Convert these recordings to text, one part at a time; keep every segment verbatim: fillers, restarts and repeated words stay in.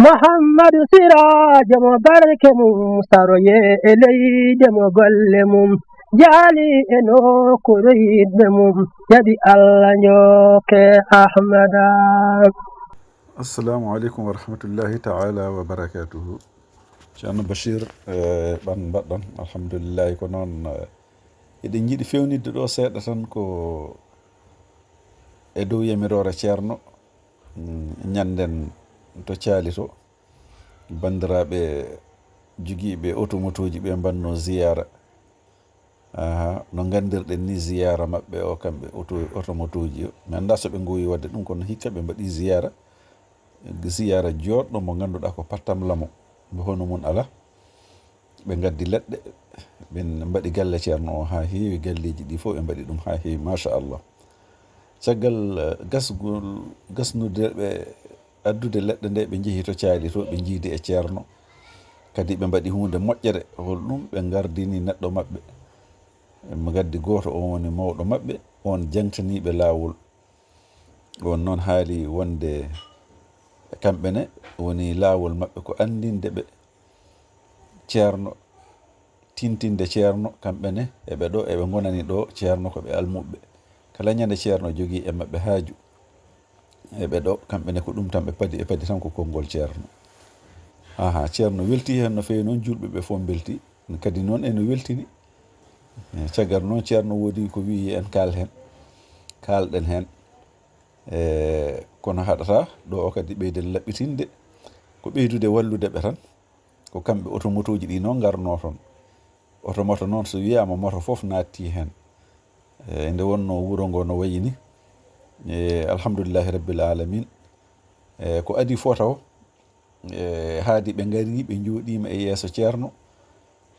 Muhammadu Siraajo mo barke mum saroye e leyde mo golle mum jaali e nokkuure yiɗɓe mum jaɓi Allah njooke Ahmada. Assalamu aleykum wa rahmatullahi taala wa barakatuhu. Ceerno Bachir, eh, ɓan mbaɗɗon, alhamdulillahi, ko noon, eh, eɗen njiɗi fewnitde ɗo seeɗa tan ko e dow yamiroore ceerno, mm, ñanden to caali to. Banndiraaɓe jogiiɓe otomotooji ɓe mbanno ziyaara. Aha, no nganndirɗen ni ziyaara maɓɓe o, kamɓe oto, otomotooji o. Mi anndaa so ɓe ngoowi waɗde ɗum, kono hikka ɓe mbaɗi ziyaara. Ziyaara jooɗɗo mo ngannduɗaa ko pattam lamo, mbo hono mum alaa. Ɓe ngaddi leɗɗe, ɓe mbaɗi galle ceerno o haa heewi, galleeji ɗi fof ɓe mbaɗi ɗum haa heewi, machallah. Caggal, eh, gasgol, gasnude ɓe, addude leɗɗe nde, ɓe njehi to caali to, ɓe njiidi e ceerno. Kadi ɓe mbaɗi huunde moƴƴere, hol ɗum ɓe ngardini neɗɗo maɓɓe. Ɓe ngaddi gooto, on woni mawɗo maɓɓe, on jaŋtanii ɓe laawol. On noon haali wonde kamɓe ne woni laawol maɓɓe ko anndinde ɓe ceerno, tintinde ceerno, kamɓe ne eɓe ɗo, eɓe ngonani ɗo ceerno ko ɓe almuɓɓe. Kala ñande ceerno jogii e maɓɓe haaju, eɓe ɗo, kamɓe ne ko ɗum tan ɓe padi, ɓe padi tan ko konngol ceerno. Aha, ceerno welti heen no feewi noon, julɓe ɓe fof mbelti. Kadi noon ene weltini. Eh, caggal noon ceerno woodi ko wiyi en kaal heen, kaalɗen heen. Eh, kono haɗata ɗo o kadi ɓeyden laɓɓitinde, ko ɓeydude wallude ɓe tan. Ko kamɓe otomotooji ɗi noon ngarnoo toon. Otomoto noon so wiyaama moto fof naatti heen. Eh, nde wonnoo wuro ngo no wayi ni. Eh, alhamdulillahi rabbil alamin. Eh, ko adii fof taw, eh, haadi ɓe ngari, ɓe njooɗiima e yeeso ceerno,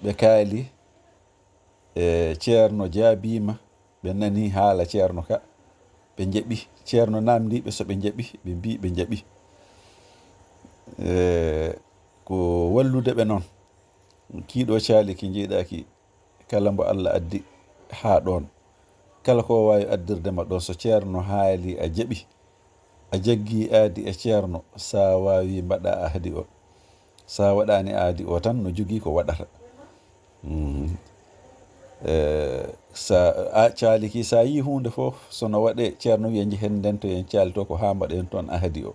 ɓe kaali, eh, ceerno jaabiima, ɓe nani haala ceerno ka, ɓe njaɓi. Ceerno naamndii ɓe so ɓe njaɓi, ɓe mbii ɓe njaɓi. Eh, ko wallude ɓe noon. Kii ɗo caali ki njiiɗaa ki, kala mbo Allah addi haa ɗoon, kala ko waawi addirde ma ɗoon, so ceerno haali a jaɓi, a jaggi aadi e ceerno, so a waawi mbaɗa ahdi o. So a waɗaani aadi o tan, no jogii ko waɗata. Mm. Eh, sa a caali ki, so a yii huunde fof, so no waɗee, ceerno wiya njehen ndento en caali to ko haa mbaɗen toon ahdi o.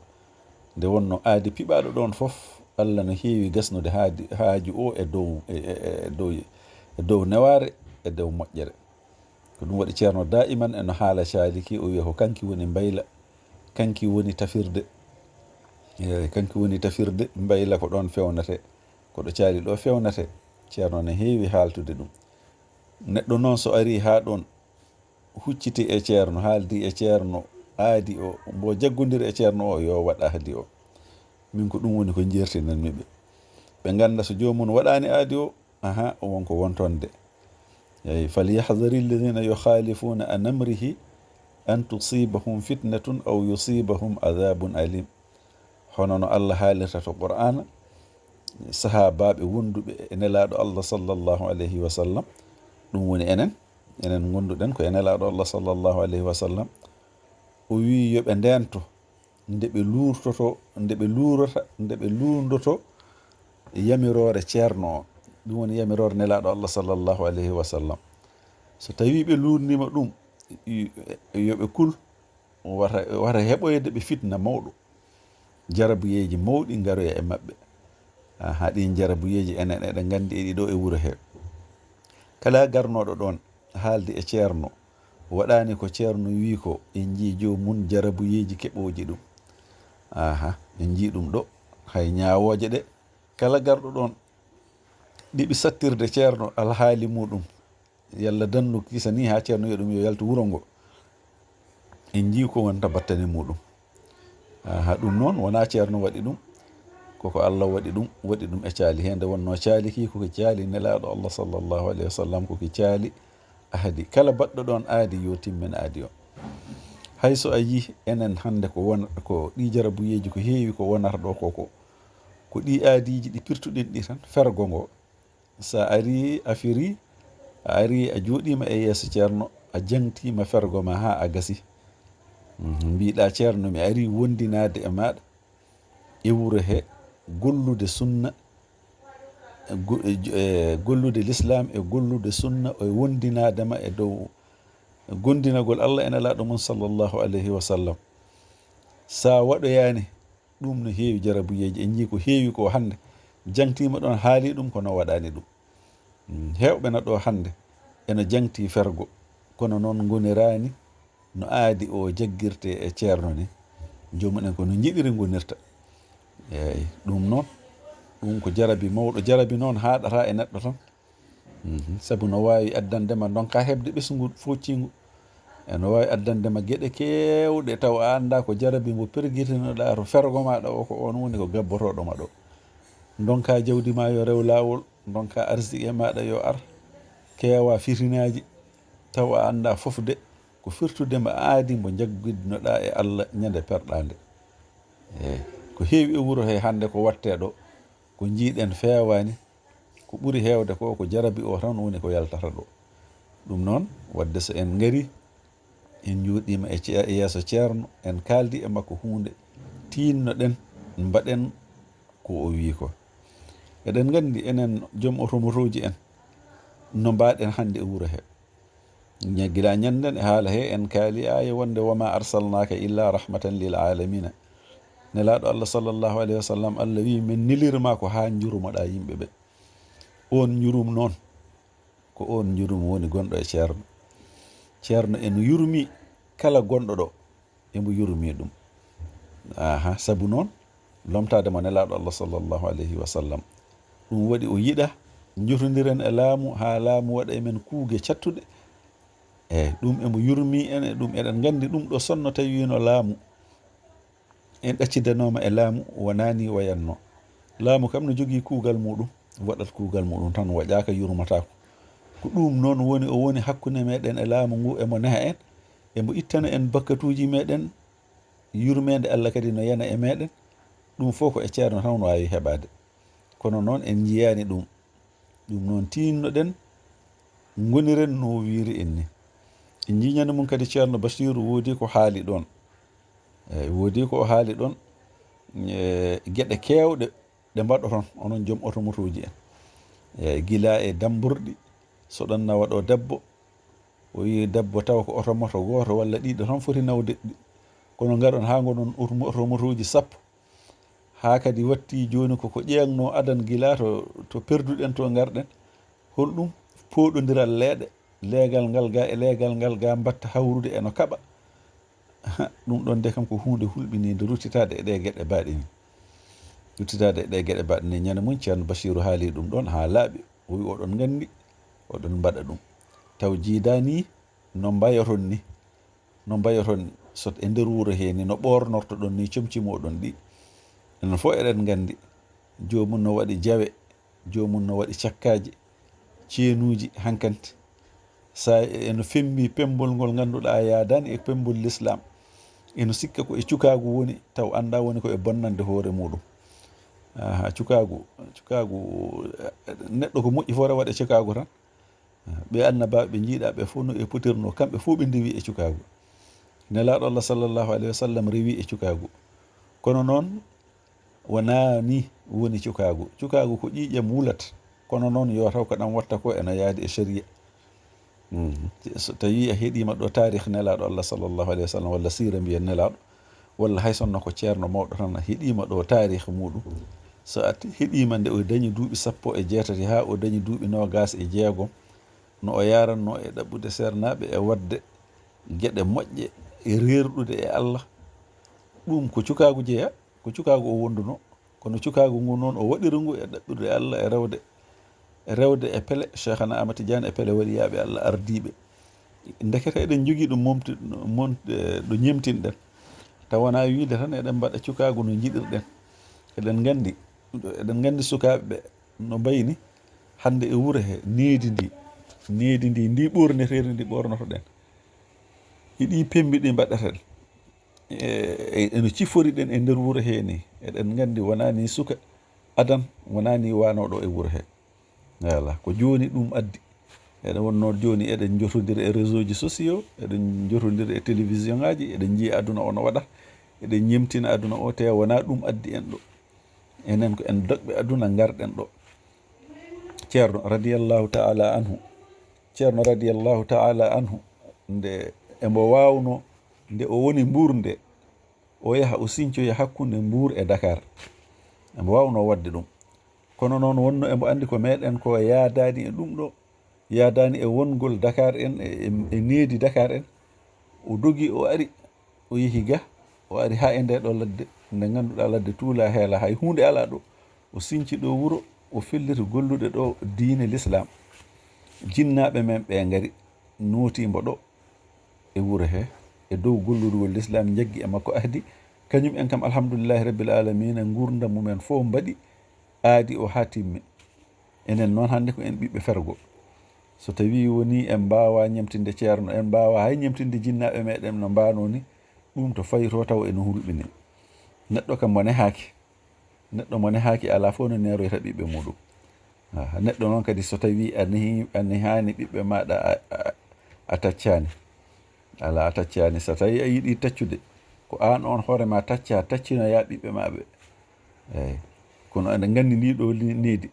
Nde wonnoo aadi piɓaaɗo ɗoon fof, Allah no heewi gasnude haadi, haaju o e dow, e, e, e dow, e dow newaare, e dow moƴƴere. Ko ɗum waɗi ceerno daa'iman eno haala caali ki, o wiya ko kanki woni mbayla, kanki woni tafirde. Eey, kanki woni tafirde, mbayla ko ɗoon fewnete, ko ɗo caali ɗo fewnete. Ceerno ne heewi haaltude ɗum. Neɗɗo noon so arii haa ɗoon, hucciti e ceerno, haaldi e ceerno, aadi o, mbo jaggondir e ceerno o, yo waɗ ahdi o. Min ko ɗum woni ko njeertinanmi ɓe. Ɓe ngannda so joomum waɗaani aadi o, aha, o won ko wontonde. Eey, "فليحذر الذين يخالفون عن أمره أن تصيبهم فتنة أو يصيبهم عذاب أليم." Hono no Allah haalirta to Qur'aana, sahaabaaɓe wonduɓe e Nelaaɗo Allah sallallahu alayhi wa sallam, ɗum woni enen, enen ngonduɗen ko e Nelaaɗo Allah sallallahu alayhi wa sallam, o wii yo ɓe ndeento nde ɓe luurtoto, nde ɓe luurata, nde ɓe luurndoto yamiroore ceerno o. Ɗum woni yamiroore Nelaaɗo Allah sallallahu alayhi wa sallam. So tawii ɓe luurndiima ɗum, i-, yo ɓe kul, wata, wata heɓoyde ɓe fitna mawɗo. Jarabuyeeji mawɗi ngaroya e maɓɓe. Aha, ɗiin jarabuyeeji enen eɗen nganndi e ɗiɗo e wuro he. Kala garnooɗo ɗoon haaldi e ceerno, waɗaani ko ceerno wii ko, en njii joomum jarabuyeeji keɓooji ɗum. Aha, en njii ɗum ɗo, hay ñaawooje ɗe, kala garɗo ɗoon ɗiɓi sattirde ceerno alhaali muɗum. Yalla dandu kisanii haa ceerno wiya ɗum yo yaltu wuro ngo. En njii ko wonta battane muɗum. Aha, ɗum noon wonaa ceerno waɗi ɗum, koko Allah waɗi ɗum, waɗi ɗum e caali. He nde wonnoo caali ki, ko ki caali Nelaaɗo Allah sallallahu alayhi wa sallam, ko ki caali ahadi. Kala baɗɗo ɗoon aadi, yo timmin aadi o. Hay so a yii enen hannde ko won-, ko ɗii jarabuyeeji ko heewi ko wonata ɗo ko, ko, ko ɗii aadiiji ɗi pirtuɗen ɗi tan, fergo ngo. So a arii, a firii, a arii, a jooɗiima e yeeso ceerno, a jaŋtiima fergo ma haa a gasi. Mhm, mbiɗa, "Ceerno, mi arii wondinaade e maaɗa e wuro he, gollude sunna, go- e jo- e gollude lislaam e gollude sunna e wondinaade ma e dow gondinagol Allah e Nelaaɗo mum sallallahu alayhi wa sallam. So a waɗoyaani ɗum, no heewi jarabuyeeji, en njii ko heewi ko hannde, jangtiima ɗoon, haali ɗum, kono waɗaani ɗum. Mm, heewɓe na ɗo hannde ena jangti fergo, kono noon ngoniraani no aadi o jaggirtee e ceerno ni. Joomum en ko no njiɗiri ngonirta. Eeyi, ɗum noon, ɗum ko jarabi mawɗo. Jarabi noon haaɗata e neɗɗo tan. Mhm. Sabu no waawi addande ma ndonka heɓde ɓesngu focciingu. E no waawi addande ma geɗe keewɗe, taw a anndaa ko jarabi mbo pergitinoɗaa to fergo maaɗa o, ko oon woni ko gabbotooɗo ma ɗo. Ndonka jawdi ma yo rew laawol, ndonka arsiqe maaɗa yo ar, keewa fitinaaji, taw a anndaa fof de ko firtude ma aadi mbo njaggidinoɗaa e Allah ñande perɗaande. Eey, ko heewi e wuro he hannde ko waɗtee ɗo, ko njiiɗen feewaani, ko ɓuri heewde ko, ko jarabi o tan woni ko yaltata ɗo. Ɗum noon, waɗde so en ngarii, en njooɗiima e ce- e yeeso ceerno, en kaaldi e makko huunde, tiinno-ɗen, mbaɗen ko o wii ko. Eɗen nganndi enen joom otomotooji en, no mbaaɗen hannde e wuro he. Ña- gila ñannden e haala he, en kaali aaya wonde, "Wa ma arsalnaaka illa rahmatan lil alamina." Nelaaɗo Allah sallallahu alayhi wa sallam, Allah wii, "Min nelirii ma ko haa njurmoɗaa yimɓe ɓe." Oon njurum noon, ko oon njurum woni gonɗo e ceerno. Ceerno eno yurmi kala gonɗo ɗo, emo yurmi ɗum. Aha, sabu noon, lomtaade mo Nelaaɗo Allah sallallahu alayhi wa sallam. Ɗum waɗi o yiɗa, njotondiren e laamu, haa laamu waɗa e men kuuge cattuɗe. Eey, ɗum emo yurmi en e ɗum. Eɗen nganndi ɗum ɗo sonno tawi no laamu. En ɗaccindanooma e laamu, wonaa ni wayatno. Laamu kam no jogii kuugal muɗum, waɗat kuugal muɗum tan, waƴaaka, yurmataako. Ko ɗum noon woni, o woni hakkunde meɗen e laamu ngu, emo neha en, emo ittana en bakkatuuji meɗen, yurmeende Allah kadi no yana e meɗen. Ɗum fof ko e ceerno tan no waawi heɓaade. Kono noon en njiyaani ɗum. Ɗum noon tiinno-ɗen, ngoniren no o wiiri en ni. En njii ñande mum kadi ceerno Basiiru woodi ko haali ɗoon. Eey, woodi ko o haali ɗoon, e, geɗe keewɗe ɗe mbaɗoton, onon joom otomotooji en. Eey, gila e dammburɗi, so ɗon nawa ɗo debbo, o wiyi debbo tawa ko otomoto gooto walla ɗiɗo tan foti nawde ɗi. Kono ngaron haa ngonon otomo-, otomotooji sappo. Haa kadi watti jooni ko, ko ƴeeŋno adan gila to, to perduɗen to ngarɗen. Holɗum pooɗondiral leeɗe, leegal ngal ga e leegal ngal ga mbatta hawrude e no kaɓa. Ɗum ɗon de kam ko huunde hulɓiniinde ruttitaade e ɗee geɗe baaɗe ni. Ruttitaade e ɗee geɗe baaɗe ni. Ñande mum ceerno Basiiru haali ɗum ɗon haa laaɓi. O wi oɗon nganndi, oɗon mbaɗa ɗum. Taw jiidaani no mbayoton ni. No mbayoton so e nder wuro he ni, no ɓoornortoɗon ni comci moɗon ɗi. Enen fof eɗen nganndi, joomum no waɗi jawe, joomum no waɗi cakkaaji, ceenuuji hankante. Sa eno fembi pembol ngol ngannduɗaa yaadaani e pembol lislaam. Eno sikka ko e cukaagu woni, taw anndaa woni ko e bonnande hoore muɗum. Aha, cukaagu, cukaagu, eh, neɗɗo ko moƴƴi fof rewa e cukaagu tan. Ɓe annabaaɓe ɓe njiiɗaa ɓe fof no e potirno, kamɓe fof ɓe ndewi e cukaagu. Nelaaɗo Allah sallallahu alayhi wa sallam rewi e cukaagu. Kono noon, wonaa ni woni cukaagu. Cukaagu ko ƴiiƴam wulat. Kono noon, yo taw ko ɗam watta ko ena yaadi e sharia. Mhm. So tawi a heɗiima ɗo taarih Nelaaɗo Allah sallallahu alayhi wa sallam, walla siira mbiyen Nelaaɗo, walla hay sonno ko ceerno mawɗo tan a heɗiima ɗo taarih muɗum. So a heɗiima nde o dañi duuɓi sappo e jeetati haa o dañi duuɓi noogaas e jeegom, no o yaranno e ɗaɓɓude seernaaɓe e waɗde geɗe moƴƴe e reerɗude e Allah. Ɗum ko cukaagu jeya, ko cukaagu o wonduno. Kono cukaagu ngu noon o waɗiri ngu e ɗaɓɓirde Allah e rewde, e rewde e pele Cheikhana Ahmad Tidiane e pele waliyaaɓe Allah ardiiɓe. Ndekete eɗen njogii ɗo momti-, mon-, eh, ɗo ñemtinɗen. Taw wonaa wiide tan eɗen mbaɗa cukaagu no njiɗirɗen. Eɗen nganndi, eɗen nganndi sukaaɓe ɓe no mbayni hannde e wuro he, needi ndi, needi ndi, ndi ɓoorneteeri ndi ɓoornotoɗen. E ɗi pemmbi ɗi mbaɗaten. E, e, eno ciforiɗen e nder wuro he ni. Eɗen nganndi wonaa ni suka adan, wonaa ni waanooɗo e wuro he. Voilà, ko jooni ɗum addi. Eɗen wonnoo jooni eɗen njotondira e réseau ji sociaux, eɗen njotondira e télévision ŋaaji, eɗen njiya aduna o no waɗa, eɗen ñemtina aduna o, te wonaa ɗum addi en ɗo. Enen ko en doƴɓe aduna ngarɗen ɗo. Ceerno radiyallahu ta'ala anhu, Ceerno radiyallahu ta'ala anhu, nde emo waawno, nde o woni Mbuur nde, o yaha o siñcoya hakkunde Mbuur e Dakar. Emo waawno waɗde ɗum. Kono noon wonno emo anndi ko meɗen ko yaadaani e ɗum ɗo, yaadaani e wongol Dakar en, e, e, e needi Dakar en. O dogi, o ari, o yehi ga, o ari haa e ndee ɗo ladde, nde ngannduɗaa ladde tuulaa heelaa, hay huunde alaa ɗo. O siñci ɗo wuro, o felliti gollude ɗo diine Lislaam. Jinnaaɓe men ɓe ngari, nootii mbo ɗo e wuro he, e dow gollorugol Lislaam, njaggi e makko ahdi. Kañum en kam, alhamdulillahi rabbil aalamiina, nguurndam mumen fof mbaɗi aadi o haa timmi. Enen noon hannde ko en ɓiɓɓe fergo. So tawii wonii en mbaawaa ñemtinde ceerno, en mbaawaa hay ñemtinde jinnaaɓe meɗen no mbaanoo ni, ɗum to faytoo taw eno hulɓinii. Neɗɗo kam mo nehaaki, neɗɗo mo nehaaki alaa fof no neeroyta ɓiɓɓe muɗum. Aha, neɗɗo noon kadi so tawii a nehi-, a nehaani ɓiɓɓe maaɗa, a, a, a taccaani. Alaa, a taccaani. So tawii a yiɗii taccude, ko aan oon hoore maa taccaa, taccinoyaa ɓiɓɓe maa ɓe. Eey. Kono aɗa nganndi ndii ɗoo li-, needi,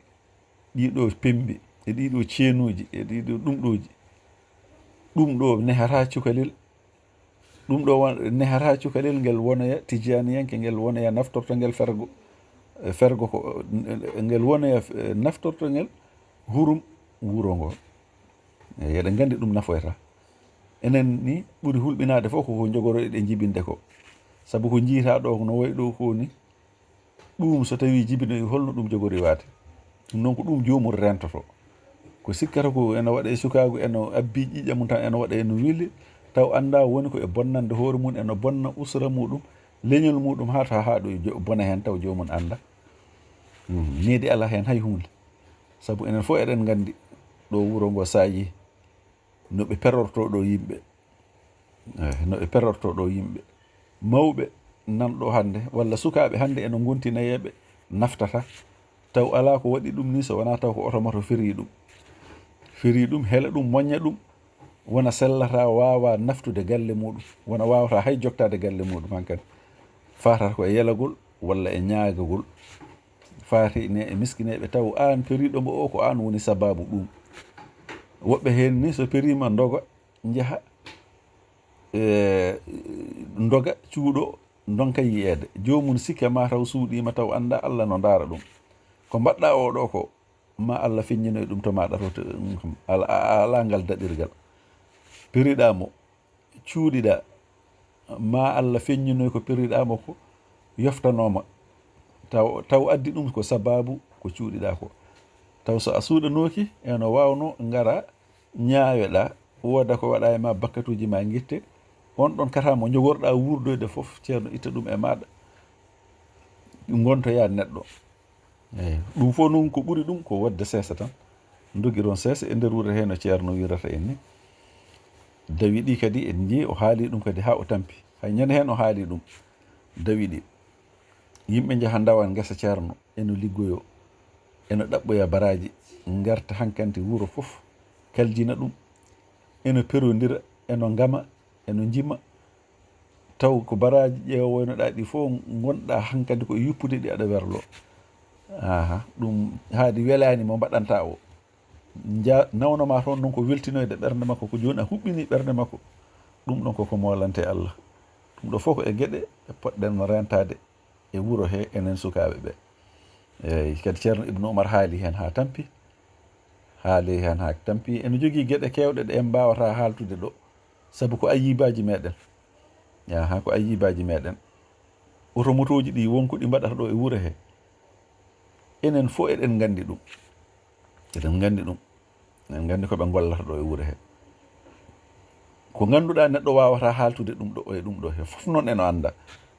ɗii ɗoo pemmbi, e ɗii ɗoo ceenuuji, e ɗii ɗoo ɗum ɗooji. Ɗum ɗoo nehataa cukalel. Ɗum ɗoo won-, nehataa cukalel, ngel wonoya tijaaniyanke, ngel wonoya naftorto ngel fergo, e fergo ko, e, ngel wonoya, e, naftorto ngel hurum wuro ngo. Eey, eɗen nganndi ɗum nafoyta. Enen ni ɓuri hulɓinaade fof ko ko njogoroɗen jibinde ko. Sabu ko njiitaa ɗo no wayi ɗo ko ni, ɗum so tawii jibinoyi, holno ɗum jogori waade? Ɗum noon ko ɗum joomum reentoto. Ko sikkata ko eno waɗa e sukaagu, eno abbii ƴiiƴam mum tan, eno waɗa, eno weli, taw anndaa woni ko e bonnande hoore mum, eno bonna usra muɗum, leñol muɗum, haa ta-, haa ɗo jo-, bona heen, taw joomum annda. Hmm, needi alaa heen hay huunde. Sabu enen fof eɗen nganndi ɗo wuro ngo saayii, no ɓe perorto ɗo yimɓe. Eh, no ɓe perorto ɗo yimɓe. Mawɓe nan ɗo hannde, walla sukaaɓe hannde eno ngonti nayeeɓe naftata. Taw alaa ko waɗi ɗum ni so wonaa taw ko oto moto firi ɗum. Firi ɗum, hela ɗum, moñña ɗum, wona sellata, waawa naftude galle muɗum, wona waawata hay joktaade galle muɗum hankadi. Faatata ko e yelagol walla e ñaagagol. Faati ne e miskineeɓe, taw aan periiɗo mbo o, ko aan woni sabaabu ɗum. Woɓɓe heen ni so periima ndoga, njaha, e, ndoga, cuuɗo, ndonka yiyeede. Joomum sikke ma taw suuɗiima, taw annda Allah no ndaara ɗum. Ko mbaɗɗa o ɗo ko, ma Allah feññinoy ɗum to maɗa to, to, ala, ala ngal daɗirgal. Periɗa mo, cuuɗiɗa, ma Allah feññinoy ko periɗa mo ko, yoftanooma. Taw, taw addi ɗum ko sababu ko cuuɗiɗa ko. Taw so a suuɗanooki, eno waawno ngara ñaaweɗa, wooda ko waɗa e ma, bakkatuuji ma ngitte, on ɗon kata mo njogorɗa wuurdoyde fof, ceerno itta ɗum e maɗa, ngontoya neɗɗo. Eey, ɗum fof noon ko ɓuri ɗum ko waɗde seesa tan. Ndogiron seesa e nder wuro he no ceerno wirata en ni. Dawi ɗi kadi en njii o haali ɗum kadi haa o tampi. Hay ñande heen o haali ɗum. Dawi ɗi. Yimɓe njaha ndawa ngesa ceerno, eno liggoyo, eno ɗaɓɓoya baraaji, ngarta hankanti wuro fof, kaljina ɗum, eno perondira, eno ngama, eno njima, taw ko baraaji ƴeewoynoɗaa ɗi fof ngonɗaa hankadi ko e yuppude ɗi aɗa werlo. Aha, ɗum haadi welaani mo mbaɗanta o. Nja-, nawno ma toon noon ko weltinoyde ɓernde makko, ko jooni a huɓɓini ɓernde makko. Ɗum ɗon koko moolante Allah. Ɗum ɗo fof ko e geɗe ɗe poɗɗen no rentaade e wuro he enen sukaaɓe ɓe. Eey, kadi Ceerno Ibnu Umar haali heen haa tampi. Haali heen haa tampi. Ene jogii geɗe keewɗe ɗe en mbaawata haaltude ɗo. Sabu ko ayiibaaji meɗen. Yaha, ko ayiibaaji meɗen. Oto motooji ɗi won ko ɗi mbaɗata ɗo e wuro he. Enen fof eɗen nganndi ɗum. Eɗen nganndi ɗum. Eɗen nganndi ko ɓe ngollata ɗo e wuro he. Ko ngannduɗaa neɗɗo waawata haaltude ɗum ɗo e ɗum ɗo he. Fof noon eno annda.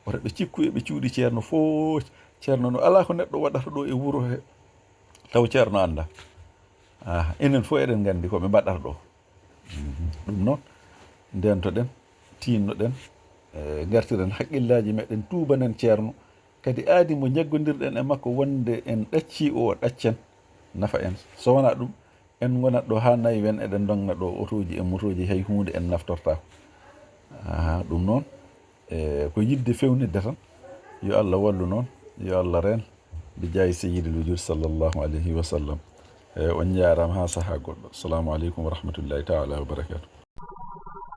Wota ɓe cikku eɓe cuuɗi ceerno fof. Ceerno no alaa ko neɗɗo waɗata ɗo e wuro he. Taw ceerno annda. Ah, enen fof eɗen nganndi ko ɓe mbaɗata ɗo. Mhm. Ɗum noon, ndeentoɗen, tiinnoɗen, e, ngartiren haqqillaaji meɗen, tuubanen ceerno. Kadi aadi mo njaggondirɗen e makko wonde en ɗaccii o, o ɗaccen, nafa en. So wonaa ɗum, en ngonat ɗo haa nayi wen eɗen ndogna ɗo otooji e motooji, hay huunde en naftortaako. Aha, ɗum noon, e, ko yiɗde fewnitde tan. Yo Allah wallu noon, yo Allah reen. Bi jaayi Sayyidil Wujuud sallallahu alayhi wa sallam. E, on njaaraama haa sahaa goɗɗo. Assalamu aleykum wa rahmatullahi taala wa barakatuh.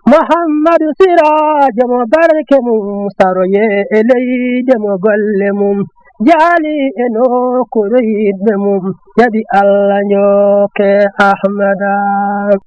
Muhammadu Siraajo mo barke mum, saroye e leyde mo golle mum, jaali e nokkuure yiɗɓe mum, jaɓi Allah njooke Ahmada.